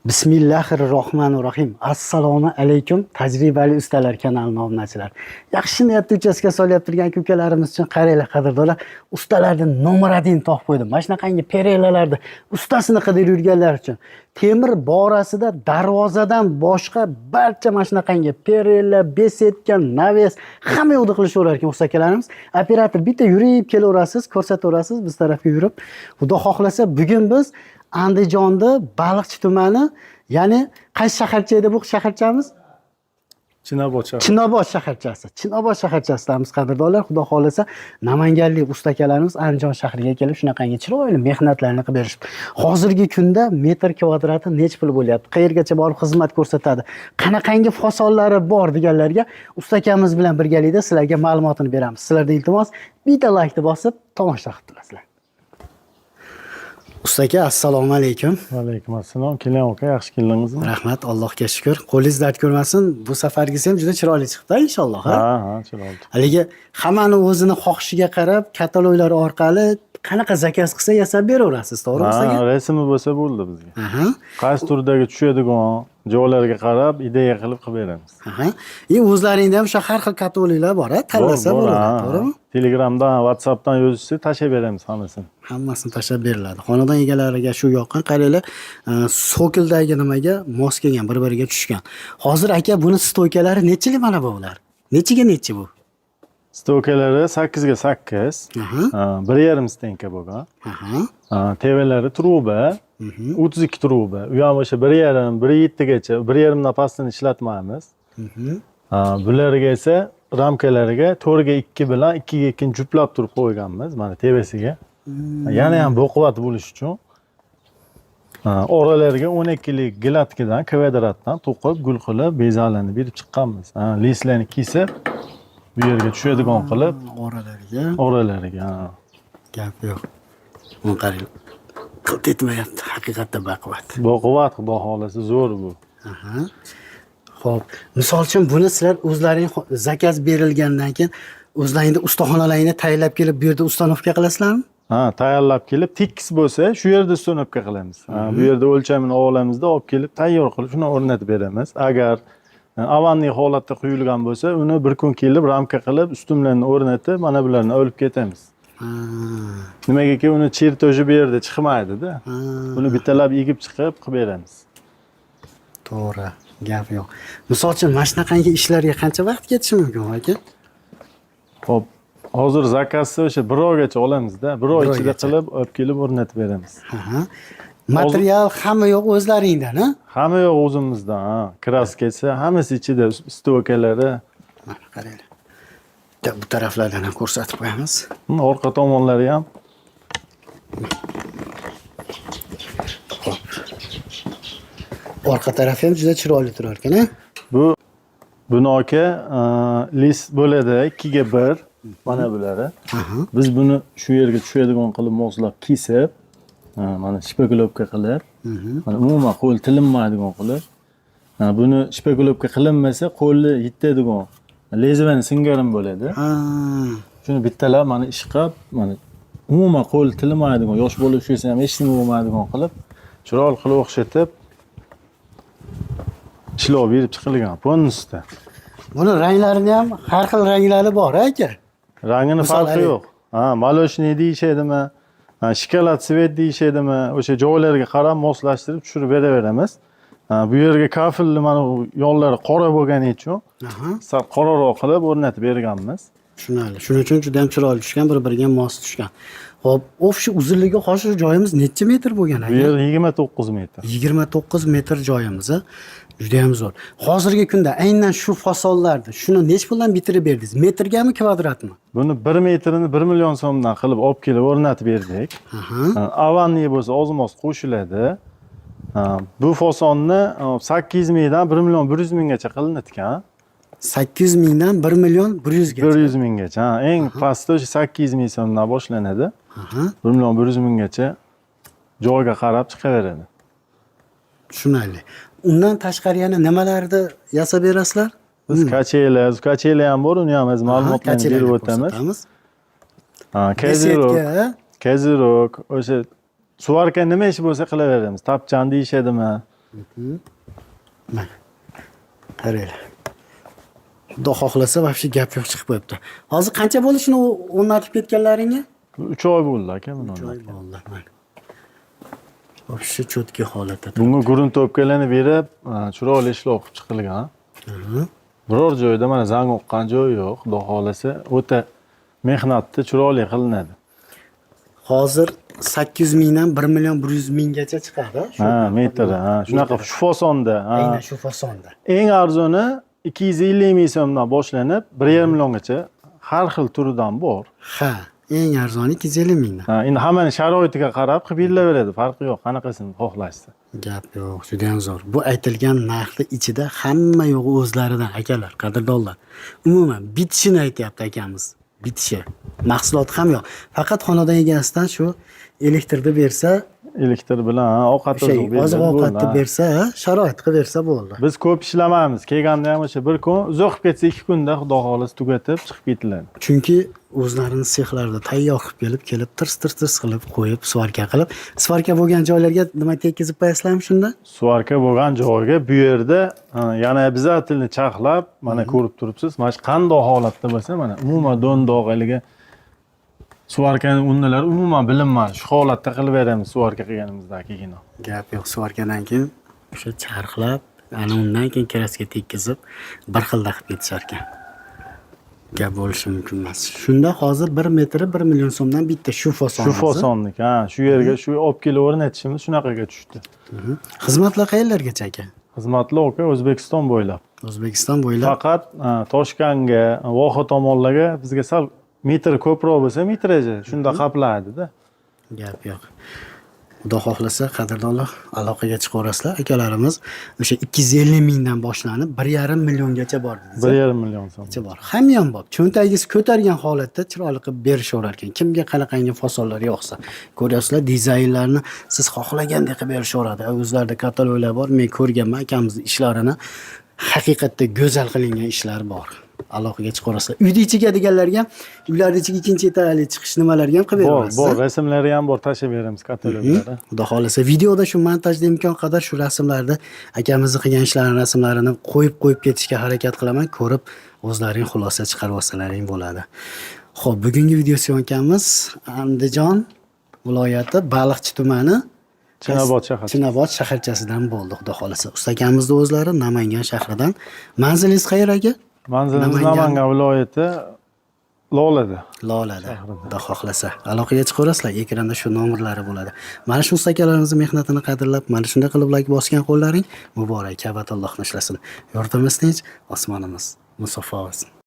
Bismillahir Rohmanir Rohim. Assalomu alaykum tajribali ustalar kanalining obunachilari. Yaxshi niyatda uchastka solyapti turgan ukalarimiz uchun qaranglar, qadrdonlar, ustalarni nomer 1 topib qo'ydim. Mana shunaqangi perelalarni ustasini qidirib yurganlar uchun temir borasida darvozadan boshqa barcha mana shunaqangi perela, беседка, навес hamma yoqda qilishaverar ekan usta akalarimiz. Operator bitta yurib kelaverasiz, ko'rsataverasiz biz tarafga yurib. Xudo xohlasa, bugun biz Andijonda Baliqchi tumani, ya'ni qaysi shaharcha edi bu shaharchamiz? Chinobod shahri. Chinobod shaharchasi. Chinobod shaharchasidamiz, qadrdonlar. Xudo xohlasa, namanganlik usta akalarimiz Andijon shahriga kelib shunaqangi chiroyli mehnatlarni qilib berishibdi. Hozirgi kunda metr kvadrati necha pul bo'lyapti? Qayergacha borib xizmat ko'rsatadi? Qanaqangi fasonlari bor deganlarga usta akamiz bilan birgalikda sizlarga ma'lumotini beramiz. Sizlardan iltimos, bitta laykni bosib tomosha qilib turasizlar. Usta aka, assalomu alaykum. Va alaykum assalom. Keling aka, yaxshi keldingizmi? Rahmat, Allohga shukur. Qo'lingiz dard ko'rmasin. Bu safargisi ham juda chiroyli chiqdi, inshaalloh. Ha? Ha, chiroyli. Haligi hammani o'zini xohishiga qarab kataloglar orqali qanaqa заказ qilsa yasab beraverasiz, to'g'rimi, Ha, usta? Rasmi bo'lsa bo'ldi bizga. Qaysi turdagi tushadigan joylarga qarab ideya qilib qilib beramiz. Aha. И o'zlaringda ham o'sha har xil kataloglar bor, a? Tanlasa Bor, bor, bo'ladi, ha. to'g'rimi? Telegramdan, WhatsAppdan yozishsa tashlab beramiz hammasini. Hammasini tashlab beriladi. Xonadon egalariga shu yoqqan. Qaranglar, sokildagi nimaga mos kelgan, bir-biriga tushgan. Hozir aka, buni стойка lari nechilik mana bu ular? Nechiga nechi bu? Стойка lari 8 ga 8. Ha, 1,5 стенка bo'lgan. Ha, tevalari труба, 32 труба. U ham o'sha 1,5, 1,7 gacha, 1,5 dan pastini ishlatmaymiz. Ha, bularga esa ramkalariga 4 ga 2 bilan 2 ga 2 juplab turib qo'yganmiz mana tevasiga. Yana ham baquvvat bo'lish uchun. Ha, oralariga 12lik гладка dan, kvadratdan to'qib, gul qilib, bezaklarni berib chiqqanmiz. Ha, лист larni kesib bu yerga tushadigan qilib Oralariga. Oralariga. Ha. Gap yo'q. Buni qarang. Qilt etmayapti, haqiqatda baquvvat. Baquvvat, xudo xohlasa, zo'r bu. Aha. Xo'p, misol uchun buni sizlar o'zlaring заказ berilgandan keyin o'zlaringni ustaxonalaringni tayyorlab kelib bu yerda установка qilasizlarmi? Ha, tayyorlab kelib, tekis bo'lsa, shu yerda установка qilamiz. Ha, bu yerda o'lchamini olamizda, olib kelib, tayyor qilib, shuni o'rnatib beramiz. Agar аварийный holatda quyilgan bo'lsa, uni bir kun kelib, ramka qilib, ustunlarni o'rnatib, mana bularni olib ketamiz. Nimagaki uni чертёж i bu yerda chiqmaydi-da. Uni bittalab egib chiqib qilib beramiz. To'g'ri, gap yo'q. Misol uchun, mana shunaqangi ishlarga qancha vaqt ketishi mumkin, aka? Xo'p, hozir заказ ni o'sha bir oygacha olamizda. Bir oy Bir ichida oygacha. qilib, olib kelib o'rnatib beramiz. Aha. Material hamma yo'q o'zlaringdan, ha? Hamma yo'q o'zimizdan, ha. Краска si, hammasi ichida, стойка lari. Mana qaranglar. Bitta bu taraflardan ham ko'rsatib qo'yamiz. Orqa tomonlari ham. Xo'p. Orqa tarafi ham juda chiroyli turar ekan, a? Bu binoka лист bo'ladi 2 ga 1 mana bulari. Biz buni shu yerga tushadigan qilib moslab kesib, mana шпаклёвка qilib, mana umuman qo'l tilinmaydigan qilib, buni шпаклёвка qilinmasa qo'lni yetadigan лезвие ni singarim bo'ladi. Shuni bittalab mana ishqab, mana umuman qo'l tilinmaydigan, yosh bola ushlasa ham hech nima bo'lmaydigan qilib, chiroyli qilib o'xshatib ishlov berib chiqilgan полностью. Buni ranglarini ham har xil ranglari bor, aka. Rangini Misol farqi haligi- yo'q. Ha, молочный deyishadimi, ha, shokolad цвет deyishadimi, o'sha joylarga qarab moslashtirib tushirib beraveramiz. Ha, bu yerga kafelni mana bu yonlari qora bo'lgani uchun sal qoraroq qilib o'rnatib berganmiz. Tushunarli. Shuning uchun juda ham chiroyli tushgan, bir-biriga mos tushgan. Xo'p, общий uzunligi hozir joyimiz necha metr bo'lgan Bu aka? yer 29 metr. 29 metr joyimiz, a? Juda ham zo'r. Hozirgi kunda aynan shu fasonlarni, shuni necha puldan bitirib berdingiz? Metrgami, kvadratmi? Buni 1 metrini 1 million so'mdan qilib olib kelib o'rnatib berdik. Ha, аварийный bo'lsa ozmoz qo'shiladi. Ha, bu fasonni 800 mingdan 1 million 100 minggacha qilinadigan. 800 mingdan 1 million 100 gacha. 100 minggacha. Ha, eng pasti o'sha 800 ming so'mdan boshlanadi. 1 million 100 minggacha joyga qarab chiqaveradi. Tushunarli. Undan tashqari yana nimalarni yasab berasizlar? Biz качели, качели ham bor, uni ham biz ma'lumotlarni Качели larni berib o'tamiz. ko'rsatamiz. Ha, козырёк, Беседка, козырёк, o'sha сварка nima ish bo'lsa qilaveramiz. Tapchan deyishadimi? Mana. Qaranglar. Xudo xohlasa, вообще gap yo'q, chiqib qo'yibdi. Hozir qancha bo'ldi shuni o'rnatib ketganlaringga? 3 oy bo'ldi, aka, buni 3 oy o'rnatgan. bo'ldi, mana. Вообще чёткий holatda. Bunga грунтовка larni berib, chiroyli ishlov qilib chiqilgan. Biror joyda mana zang oqqan joyi yo'q. Xudo xohlasa, o'ta mehnatni chiroyli qilinadi. Hozir 800 mingdan 1 million 100 minggacha chiqadi. Shu Ha, metri, ha, shunaqa shu fasonda. Ha. Aynan shu fasonda. Eng arzoni 250 ming so'mdan boshlanib, 1,5 milliongacha har xil turidan bor. Ha, eng arzoni 250 mingdan. Ha, endi hammani sharoitiga qarab qilib berilaveradi, farqi yo'q, qanaqasini xohlashsa. Gap yo'q, juda ham zo'r. Bu aytilgan narxni ichida hamma yo'g'i o'zlaridan, akalar, qadrdonlar. Umuman bitishini aytyapti akamiz. Bitishi. Mahsulot ham yo'q. Faqat xonadon egasidan shu elektrni bersa, Elektr bilan, ha, ovqat o'sha beriladi, oziq bo'ldi, ovqatni ha. bersa, ha, sharoit qilib bersa bo'ldi. Biz ko'p ishlamaymiz. Kelganda ham o'sha bir kun, uzoq qilib ketsa 2 kunda xudo xohlasa tugatib chiqib ketiladi. Chunki o'zlarini sexlarida tayyor qilib kelib, kelib tirs tirs tirs qilib qo'yib, svarka qilib, svarka bo'lgan joylarga nima tekkizib qo'yasizlarmi shunda? Svarka bo'lgan joyga bu yerda, ha, yana обязательно charxlab, mana ko'rib turibsiz, mana shu qandoq holatda bo'lsa, mana umuman do'ndoq haligi svarkani o'rnalari umuman bilinmaydi. Shu holatda qilib beramiz svarka qilganimizdan keyin. Gap yo'q, svarkadan keyin o'sha charxlab, ana undan keyin kraska tekkizib, bir xilda qilib ketishar ekan. Gap bo'lishi mumkin emas. Shunda hozir 1 metri 1 million so'mdan bitta shu fason. Shu fasonniki, ha, shu yerga shu olib kelib o'rnatishimiz shunaqaga tushdi. Xizmatlar qayerlargacha, aka? Xizmatlar, aka, O'zbekiston bo'ylab. O'zbekiston bo'ylab. Faqat, ha, Toshkentga, Voha tomonlarga bizga sal metr ko'proq bo'lsa, metraji shunda qaplaydi-da. Gap yo'q. Xudo xohlasa, qadrdonlar, aloqaga chiqaverasizlar. Akalarimiz o'sha 250 mingdan boshlanib 1,5 milliongacha bor dedingiz. 1,5 million so'm. Bor. Hamma ham bor. Cho'ntagisi ko'targan holatda chiroyli qilib berishaverar ekan. Kimga qanaqangi fasonlar yoqsa. Ko'ryapsizlar, dizaynlarni siz xohlagandek qilib berishaveradi. O'zlarida kataloglar bor. Men ko'rganman akamizni ishlarini. Haqiqatda go'zal qilingan ishlar bor. Aloqaga chiqaverasizlar. Uyni ichiga deganlarga, uylarni ichiga ikkinchi etajli chiqish nimalarga ham qilib Bor, beraverasiz. bor, rasmlari ham bor, tashlab beramiz kataloglari. Xudo xohlasa videoda shu montajda imkon qadar shu rasmlarni, akamizni qilgan ishlarini rasmlarini qo'yib qo'yib ketishga harakat qilaman. Ko'rib o'zlaring xulosa chiqarib olsalaring bo'ladi. Xo'p, bugungi video syomkamiz Andijon viloyati Baliqchi tumani Chinobod shaharchasi. Chinobod shaharchasidan bo'ldi, xudo xohlasa. Usta akamizni o'zlari Namangan shahridan. Manzilingiz qayer, aka? Manzilimiz Namangan. Namangan viloyati Lolada. Lolada. Xudo xohlasa. Aloqaga chiqaverasizlar, ekranda shu nomerlari bo'ladi. Mana shu usta akalarimizni mehnatini qadrlab, mana shunday qilib like bosgan qo'llaring muborak, Ka'batullohni ishlasin. Yurtimiz tinch, osmonimiz musaffo bo'lsin.